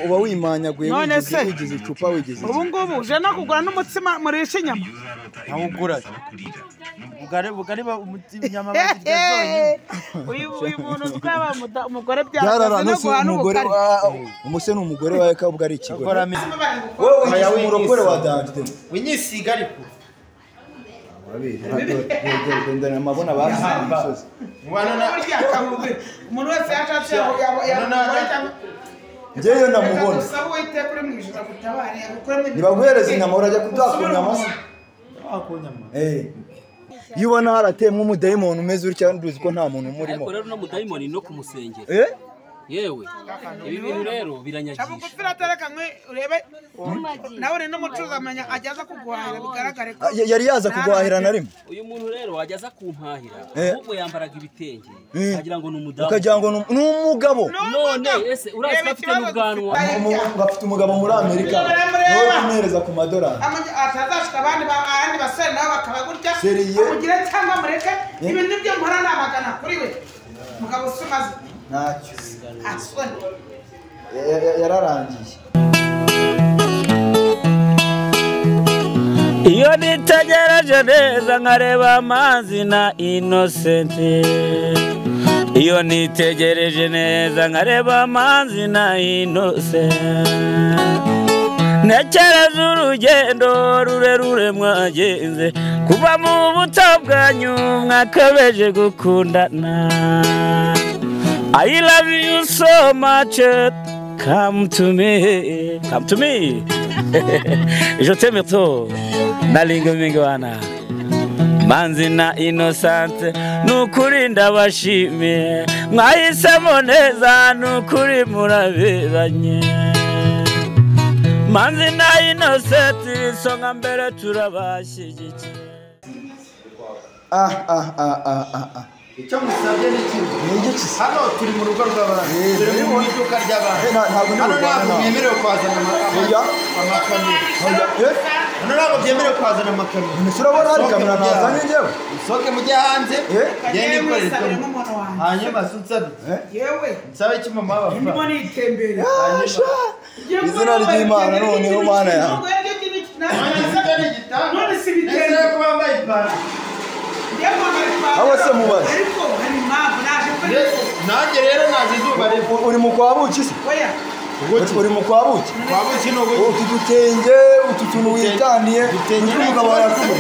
Uba wimanyaguye wigize icupa wigize. Ubu ngubu uje no kugura n'umutsima murisha inyama. Ntawugura. Bugari bugari inyama bazirya zonyine. Uyu muntu twaba umugore byaraza no guhana ubukari. Umuse ni umugore wawe kabwa ari ikigore. Wowe wigize umurokore wa danje. Winyisiga ariko. Amabona basi. Umuntu wese yashatse ngewe ndamubona. Nibaguhereza inyama urajya kuduha ku nyama se? Iyo ubona harateyemo umudayimoni umeze utya nduzi ko nta muntu umurimo. Ariko rero no mudayimoni no kumusengera. Yewe ibi bintu rero biranyagisha. Nawe no mucuruzi amenya ajyaza kuguhahira bigaragare ko yari yaza kuguhahira na rimwe. Uyu muntu rero wajyaza kumpahira ahubwo yambaraga ibitenge agira ngo ni umudamu. Ukagira ngo ni umugabo. None ese urazi ko afite n'ubwanwa. Afite umugabo muri Amerika. Nawe kumwereza ku madorari. Atazashika abandi abandi basore nabo bakaba gutya. Amugire cyangwa mureke ibintu byo mpora namagana kuri we. Mugabo usumaze. Ntacyo. Yararangiye. Iyo nitegereje neza nkareba amazi na Innocent. Iyo nitegereje neza nkareba amazi na Innocent. Ntekereza urugendo rurerure mwagenze kuva mu buto bwanyu mwakabeje gukundana. I love you so much, come to me, come to me. Je t'aime trop, nalinga mingwana. Manzi na Innocent, nukuri ndabashimiye, mwahisemo neza nukuri muraberanye. Manzi na Innocent, isonga mbere turabashyigikiye. Icyo musabye ni kimwe. Hano turi mu rugo rw'abantu. Turi mu iduka ry'abantu. Hano ntabwo byemerewe kwazana amakamera. Hano ntabwo byemerewe kwazana amakamera. Urabona hari kamera nazanye njyewe. Usohoke mujye hanze. Njye nikorere. Hanyuma se unsabe. Yewe. Nsabe iki mama w'abafana? Ndimo nitembera. Izina ry'Imana noneho Mana yawe. None si bitende. Ese ko bambaye ipantaro. Aho se mubaze. Ariko hari impamvu naje nanjye rero naje izuba rero. Uri mu kwa buki se? Oya. Uri mu kwa buki? Kwa buki no buki. Utu dutenge, utu tuntu witaniye, umugabo yarakubwiye.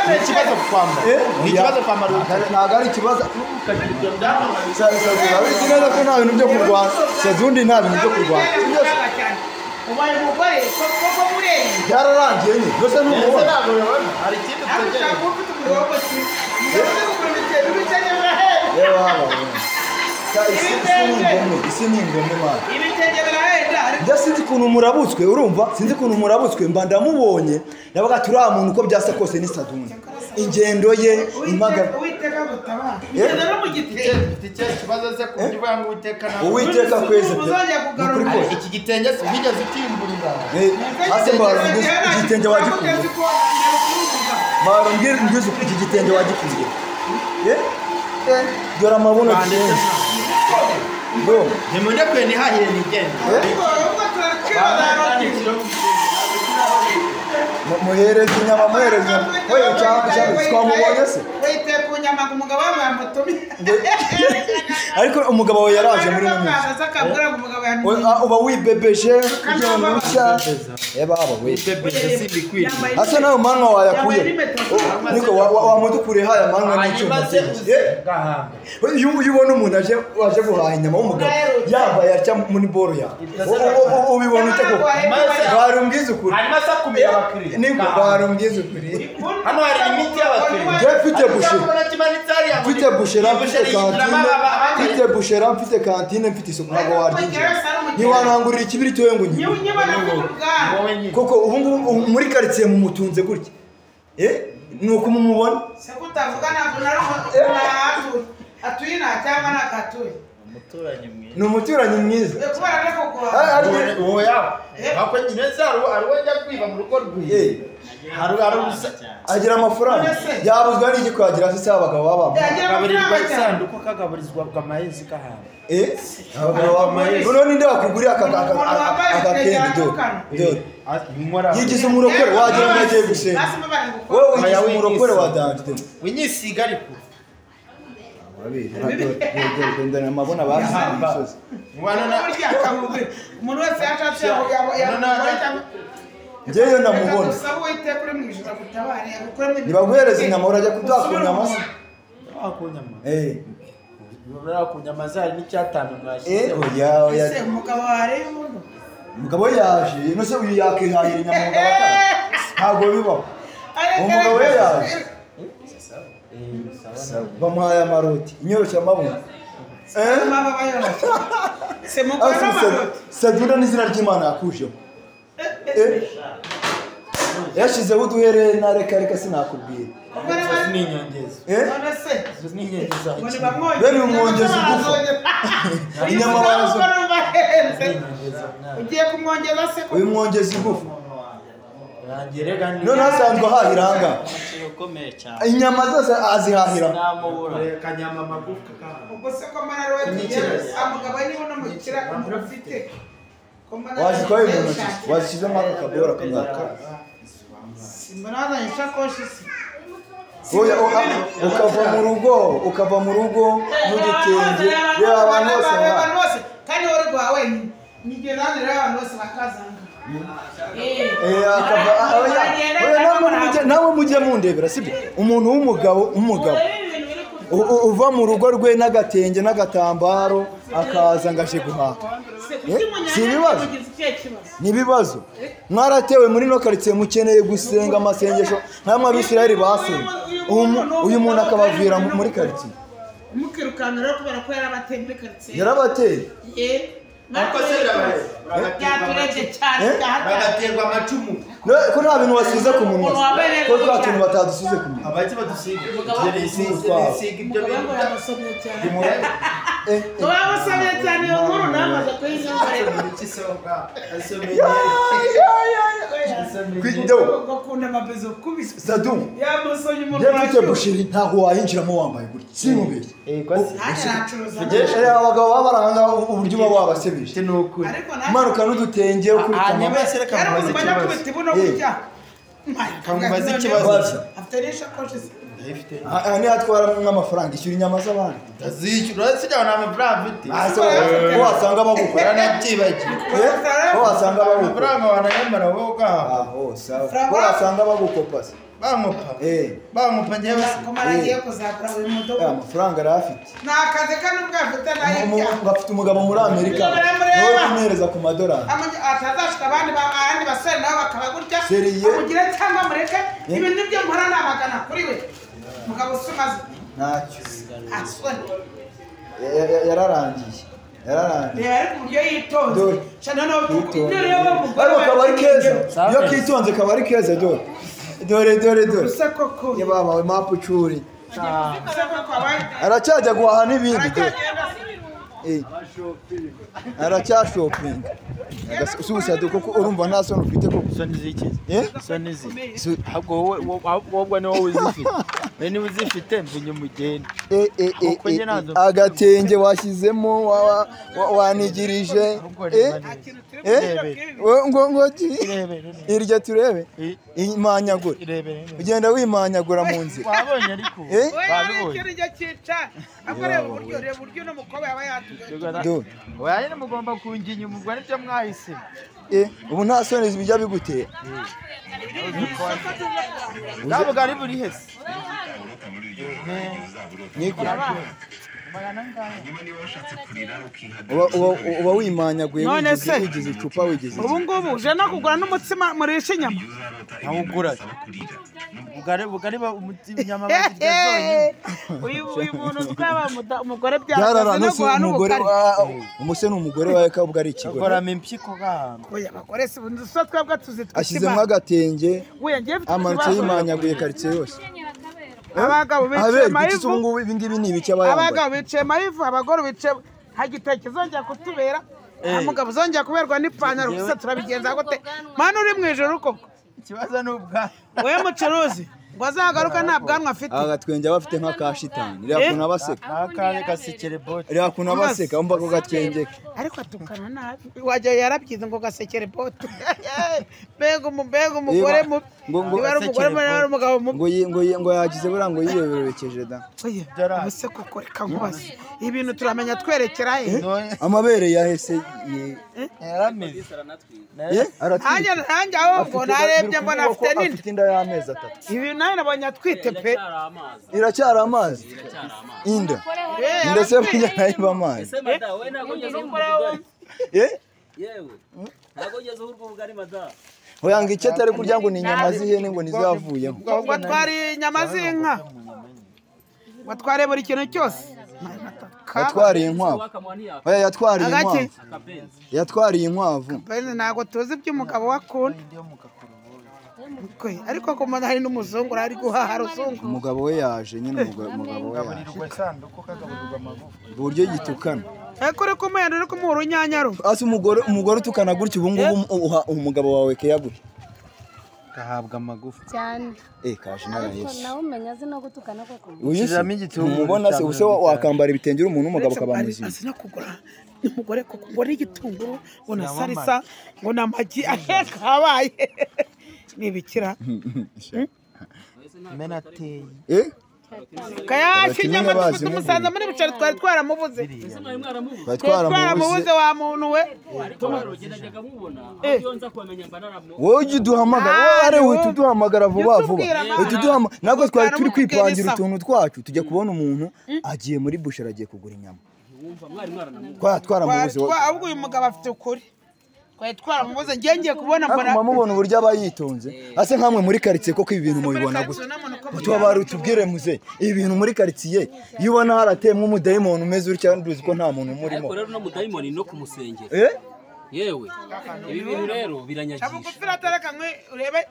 Ni ikibazo kwambara. Ni ikibazo kwambara. Ntabwo ari ikibazo. Urabizi neza ko nta bintu byo kurwana. Sezundi nta bintu byo kurwana. Ubaye umugore koko mureye. Byararangiye nyine. Byose ni umubona. Hari ikindi utegereje. Isi ni ingome mana. Njye sinzi ukuntu murabutswe urumva sinzi ukuntu murabutswe mba ndamubonye ndavuga ati uriya muntu uko byasa kose ni Saduni. Ingendo ye impaga. Uwiteka gutabara. Ingendo no mu gitenge. Ikibazo se kuvuga ngo Uwiteka nawe. Uwiteka kweze. Iki gitenge si wigeze ukimburira. Hasi mbara igitenge wagikuye. Mbara mbwira iki gitenge wagikuye. Dore amabuno gitenge. Nimunda kwe nihahire nigende. Muhereze inyama muhereze inyama. Oya cyangwa twamubonye se? Wite ku nyama ku mugabo wawe yamutumye. Ariko umugabo wawe yaraje muri uno munsi. Uba wibebeje ugenda eba aba wibebeje simbikwiriye. Asa nawe manwa wayakuye. Niko wamudukure haya manwa n'icyo. Iyo ubona umuntu aje waje guhaha inyama w'umugabo yambaye atya muri boro ya. Ubibona ute koko? Barumbwiza ukuri. Hanyuma se akumira abakiriya. Niko barumbwiza ukuri. Hano hari imiti y'abakiriya. Njye mfite bushera. Mfite bushera mfite kantine. Mfite bushera mfite kantine mfite isoko ntabwo waryinjira. Ntiwanangurira ikibiriti wowe ngo nyine. Koko ubu ngubu muri quartier mumutunze gutya. Nuko mumubona. Se kutavuga ntabwo atuye na cyangwa nakatuye. Ni umuturanyi mwiza. Oya. Ako nyine zaro ari we njya kwiba mu rugo rwiye. Agira amafaranga. Yabuzwa n'iki kwagira se abagabo baba? Kagaburirwa isanduku kagaburizwa amahezi kahana. Abagabo baba. Noneho ninde wakuguriye akakende dore. Yigize umurokore wagira ngo agiye gusenga. Wowe wigize umurokore wa danje. Winyisiga ariko. Ndana mabona basi imisozi. Umuntu wese yashatse ngeyo ndamubona. Nibaguhereza inyama urajya kuduha ku nyama se? Ku nyama. Ku nyama zari n'icyatanu mwashyizeho. Oya oya. Ese umugabo wareba umuntu? Umugabo yaje, none se uyu yakihahira inyama umugabo ataje? Ntabwo bibaho. Umugabo we yaje. Bamuhaye amaroti, inyoroshyamabuno. Saduna n'izina ry'Imana yakujeho. Yashyizeho uduherena reka reka sinakubwira. Bene umwongezi gufa. Inyama barazo. Ugiye kumwongeza se? Uyu mwongezi gufa. None asanzwe ahahira aha. Inyama zose azihahira. Ubwo se ko mararo we amugabo niba unamukira ufite. Wazitwaye mu ntoki, wazishyizemo akabora kangaka. Simbona ishakoshi se. Ukava mu rugo n'udutenge, reba abantu bose kandi wari guhaha wenyine. Nigeze nanjye rero abantu bose bakazanga. Nawe mujye mundebera sibyo? Umuntu w'umugabo uva mu rugo rwe n'agatenge n'agatambaro akaza ngaje guhaha. Si ibibazo? Ni ibibazo. Mwaratewe muri no quartier mukeneye gusenga amasengesho nkamwe abisirayeli basenga. Uyu muntu akabavira muri quartier. Mukirukanka rero kubera ko yarabateye muri quartier. Yarabateye. Bagaterwa amacumu. Ko nta bintu wasize ku munwa. Ko twa tuntu batadusize ku munwa. Abaki badusiga. Ibyo bintu bamusomye cyane iyo nkuru namaze kuyisobanura. Sadu, mfite bushiri ntabwo wayinjiramo wambaye gutya. Sinkubeshye. Abagabo baba baranga uburyo uba wabasebeje. Manuka n'udutenge ukubita hanyuma se reka mubaze ikibazo. Aha niho atwara nk'amafaranga ishyura inyama z'abandi. Ndazishyura sijya nta mafaranga mfite. Ko wasanga bagukora nabyibagiwe. Ko wasanga bagukora amafaranga wanayamara wowe ugahaha. Aho sawa. Ko wasanga bagukopa se. Bankopa. Bankopa njyewe se. Komara agiye kuzakora uyu mudogo. Amafaranga arafite. Ni akazi ka nubwo afite nayo. Afite umugabo muri Amerika. Niwe kumuhereza ku madolari. Atazashika abandi basore nabo bakaba gutya. Amugire cyangwa mureke ibintu byo mpora namagana kuri we. Mugabo usumaze. Ntacyo. Yararangiye. Reba ariko uburyo yitonze. Shana nawe ariko kaba ari keza. Iyo kitonze kaba ari keza dore. Dore. Yaba mapu curi. Aracyajya guhaha n'ibindi dore. Aracyashopinga. Ususa kuko urumva nta soni ufite koko. Soni ziki? Soni ziki. Ahubwo wowe ni wowe uzifite. Niba uzifite mvunye umugende. Agatenge washyizemo wanigirije. Ngo irya turebe. Imanyagura. Ugenda wimanyagura mu nzira. Wabonye ariko. Wabonye. Reba uburyo n'umukobwa yaba yatugaye. Oya nyine mugomba kunginya umugore ibyo mwahise. Ubu nta soni bijya bigutera. Bwa bugari buri he se? Uba wimanyaguye wigize icupa wigize. Ubu ngubu uje no kugura n'umutsima murisha inyama. Awugura. Bugari inyama bazirya zonyine. Uyu muntu twaba umugore byakaze no guhana ubugari. Umuse ni umugore wawe kabwa ari ikigore. Akoramo impyiko gahamba. Oya abagore si so twebwe tuzitwa. Ashyizemo agatenge. Amanutse yimanyaguye quartier yose. Abagabo bicaye mayivu. Ubu ibi ngibi ni ibiki aba yambaye. Abagabo bicaye mayivu, abagore bicaye hagiteke zongera kutubera. Umugabo zongera kuberwa n'ipantaro gusa turabigenza gute? Mana uri mu ijoro koko. Ikibazo ni ubwanwa. We mucuruzi ngo azagaruka nta bwanwa afite. Agatwenge aba afite nka ka shitani. Reba ukuntu abaseka. Akandi gasekere bote. Reba ukuntu abaseka umva ko gatwenge ke. Ariko atukana nabi. Wajya yarabyize ngo gasekere bote. Mbega umugore mubi. Ngo ari umugore mubi ari umugabo mubi. Ngo yagize buriya ngo yiyoberekeje da. Ubuse koko reka nkubaze. Ibintu turamenya twerekera he? Amabere yahese yarameze. Aratwite. Nanjye ahubwo narebye mbona afite nini. Afite inda y'amezi 3. Ibi nawe nabonye atwite pe. Iracyari amazi. Inda. Inda se burya nayo iba amazi. Ese mada we ntabwo ugeze ubwo. Yewe. Ntabwo ugeze ubwo bugari mada. Oya ngo icyo atari kurya ngo ni inyama z'ihene ngo nizavuyemo. Ngo twari inyama z'inka. Ngo tware buri kintu cyose. Yatwariye inkwavu. Oya yatwariye inkwavu. Yatwariye inkwavu. Benzi ntabwo tuzi iby'umugabo wakunda. Ariko ko mbona hari n'umuzungu ari guhaha ruzungu. Umugabo we yaje nyine umugabo we yaje. Uburyo gitukana. Ariko uri kumuhenda uri kumuha urunyanya ru. Ase umugore utukana gutya ubu ngubu uha umugabo wawe keya gutya. Gahabwa amagufa. Cyane. Kaje naraheshe. Nawe umenya azi no gutukana koko. Umubona se ubuse wakambara ibitenge uri umuntu w'umugabo ukaba muzima. Azi no kugura umugore koko ngo n'igitunguru ngo na salisa ngo na magi kabaye. Nibikira. Menateye. Kaya kinyama tumusanza muri bicari twari twaramubuze. Twaramubuze wa muntu we. Wowe ujye uduhamagara, wowe ari uhita uduhamagara vuba vuba. Ntabwo twari turi kwipangira utuntu twacu tujya kubona umuntu agiye muri bushera agiye kugura inyama. Twaramubuze. Ahubwo uyu mugabo afite ukuri. Twari twaramubuze ngiye kubona mbona. Mama uburyo aba yitonze. Ase nkamwe muri quartier koko ibi bintu mubibona gusa. Tubabara utubwire muze ibi bintu muri quartier iyo ubona haratemwe umudayimoni umeze utya nduzi ko nta muntu umurimo. Ariko rero no mudayimoni no kumusengera. Yewe ibi bintu rero biranyagisha. Cyangwa atareka nkwe urebe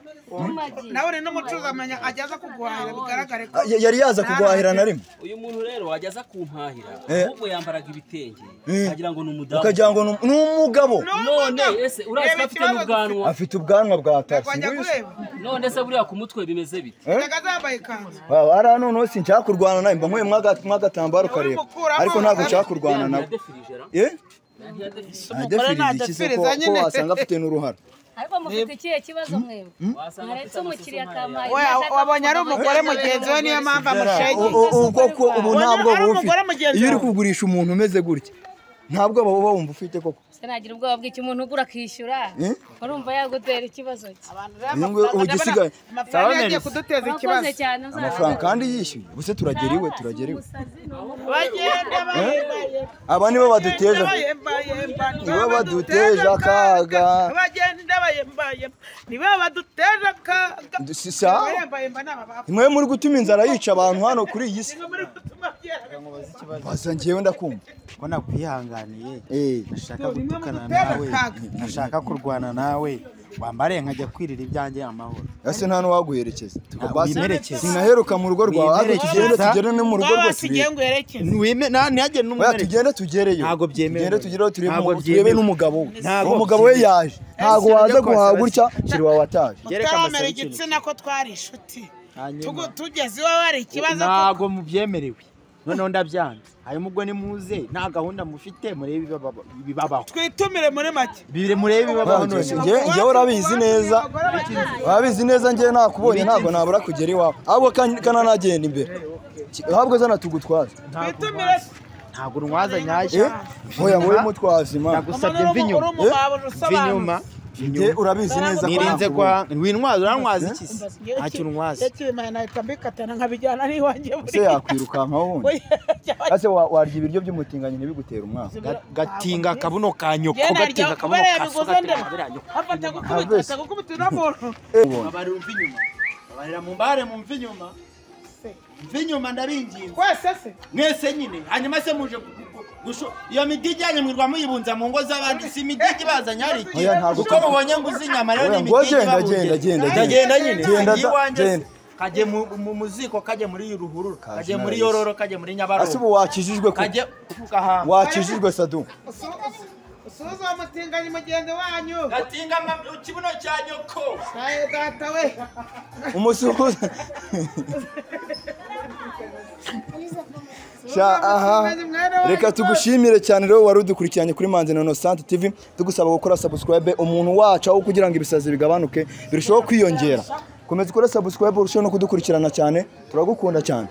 nawe uri n'umucuruzi amenya ajyaza kuguhahira bigaragare ko yari yaza kuguhahira na rimwe. Uyu muntu rero wajyaza kumpahira ahubwo yambaraga ibitenge agira ngo ni umudamu. Ukagira ngo ni umugabo. None ese urazi ko afite n'ubwanwa. Afite ubwanwa bwa taxi. None se buriya ku mutwe bimeze bite? Yagazambaye ikanzu. Ara none sinshaka kurwana nawe mba nkuye mwagatambaro kareba. Ariko ntabwo nshaka kurwana nawe. Adefiriza iki ko wasanga afite n'uruhara. Ariko mufite ikihe kibazo mwebwe? Mwaretse umukiriya akampaye. Wabonye ari umugore mugenzi we niyo mpamvu amushegeye. Koko ubu ntabwo bufi. Iyo uri kugurisha umuntu umeze gutya ntabwo baba wumva ufite koko. Sinagira ubwoba bw'icyo umuntu ugura akishyura. Urumva yagutera ikibazo cye. Ubu gisigaye amafaranga yagiye kuduteza ikibazo. Amafaranga kandi yishyuye. Ubuse turagera iwe turagera iwe. Bagenda aba nibo baduteje. Nibo baduteje akaga. Bagenda bayembaye. Nibo baduteje akaga. Mwe muri gutuma inzara yica abantu hano kuri iyi si. Baza ngiyewe ndakumva. Ko nakwihanganiye. Nashaka gutukana nawe. Nashaka kurwana nawe. Wambare nkajya kwirira ibyanjye amahoro. Ese nta n'uwaguherekeza. Sinaheruka mu rugo rwawe ariko tugende tugere no mu rugo rwose. Tugende tugereyo. Ntabwo byemewe. Tugende tugereyo turebe n'umugabo we. Umugabo we yaje. Ntabwo waza guhaha gutya kiri wawe ataje. Utaramera igitsina ko twari inshuti. Tugeze iwawe hari ikibazo. Ntabwo mubyemerewe. Noneho ndabyanze. Hanyuma ubwo nimuze nta gahunda mufite murebe ibibabaho. Twitumire muri make. Bire murebe ibibabaho none. Ngewe urabizi neza. Urabizi neza ngewe nakubonye ntabwo nabura kugera iwawe. Ahubwo kananagenda imbere. Ahubwo zana tugutwaze. Twitumire. Ntabwo urwaza nyashya. Oya wowe mutwaze imana. Ndagusabye mva inyuma. Mva inyuma. Urabizi neza ko nirinze kwa winwaza urantwaza iki se ntacyo untwaza yakibimana nahita mbikatana nkabijyana n'iwanjye buri se yakwirukanka wundi ase warya ibiryo by'umutinganyi ntibigutere umwaka gatinga kabuno ka nyoko gatinga kabuno ka so afata gukubita gukubita n'amuntu babarira umva inyuma babarira mu mbare mu mva inyuma mva inyuma ndabinginze kwese se mwese nyine hanyuma se muje iyo midigi yanyu mwirwa muyibunza mu ngo z'abandi si imidigi bazanye hari iki kuko mubonye ngo uzi inyama rero ni imidigi genda genda genda nyine genda kajye mu muziko kajye muri ruhurura kajye muri yororo kajye muri nyabarongo ase ubu wakijijwe ko kajye wakijijwe Sadu Usuhuza uwo mutinganyi mugenzi wanyu. Gatinga ikibuno cya nyoko. Saye data we. Umusuhuza. Sha aha. Reka tugushimire cyane rero wari udukurikiranye kuri Manzi na Innocent TV, tugusaba gukora subscribe umuntu wacu aho kugira ngo ibisazi bigabanuke birushaho kwiyongera. Komeza ukore subscribe urusheho no kudukurikirana cyane, turagukunda cyane.